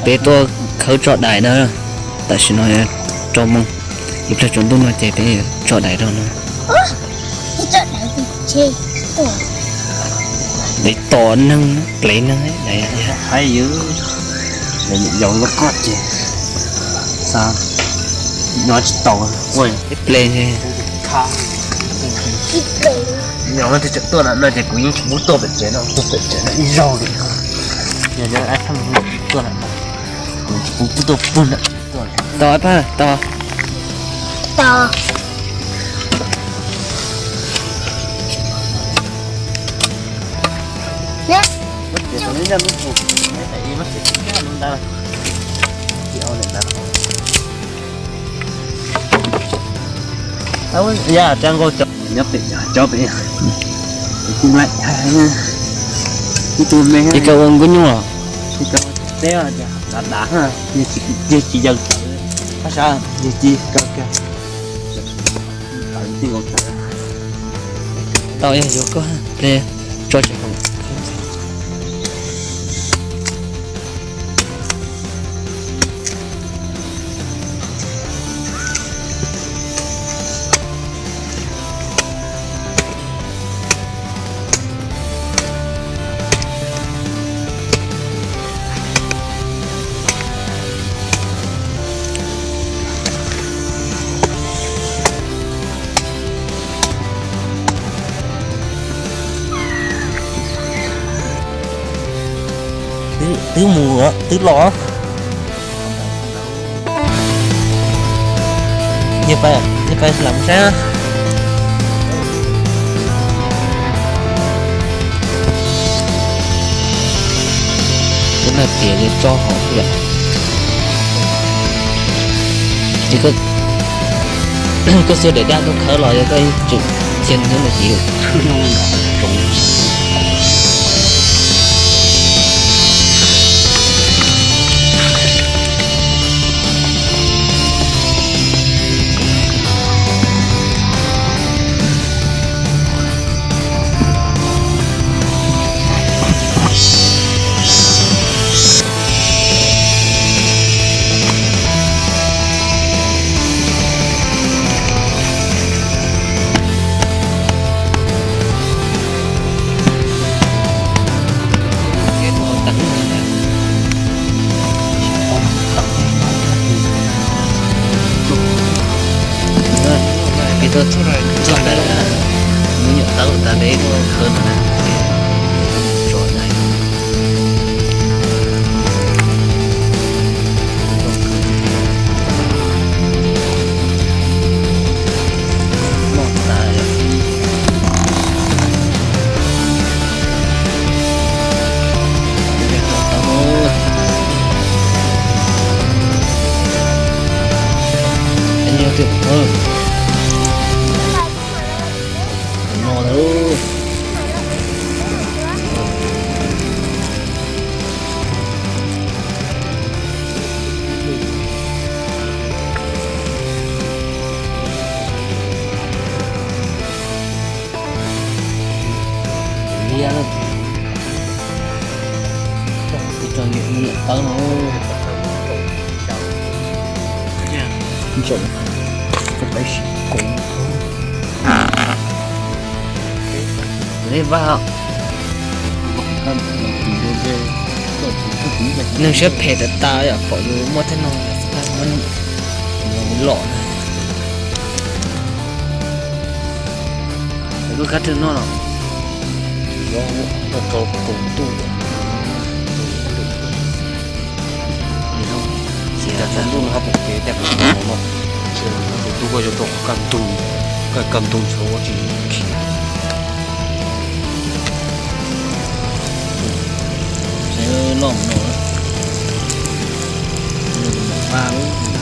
Peb tuaj khawb tso dais na, tam sim no rau moos, ib pliag tsaus ntuj no ces peb tso dais rau no. Dais tom neeg, plev neeg. Haib yus, yus lub koj ces xav nyob tsis tau, ua ib ple nyob twb tseem tuaj na no ces kuv yeej tsis pub tuaj pem tsev no, tuaj pem tsev no ib zaug li. Yog nyob tuaj na, kuv tsis pub tuaj pug na. Tos pab tos. Tos. Yog, nyob pem cov pem, kuv laiv, ib tug me, ib kawg ua nkauj nyuj los, ib kawg teb dav dav, yog tsis yog tawv, yog tsis kawg kawg. Tau, yog yuav koj ple tso tsev hauv. Twb mus, twb los. Yog pais, yog pais lam saib. Tus no tias yuav tso hauv yom. Ces koj xua daim daj tuaj khawb los yog koj tseem cia ntawd no ces. Peb tuaj txog ntawm lub nyuam taub tas peb tuaj khawb no na, tso na. Loj tas. Liab lawm. Ib co niam tawb no. Ntsaum, koj pab sim kuv. Neb vaj, neeg siab phem tas tas yom, pom yus muaj tej no, muab lom na. Lub kab rwg noj los, rau kaum ntuj. Tsaus ntuj no hab pom kev tias kuv tus tub koj yuav tau kaj ntug, kaj ntug tshua ua tsis khiav. Loj no, Ntawd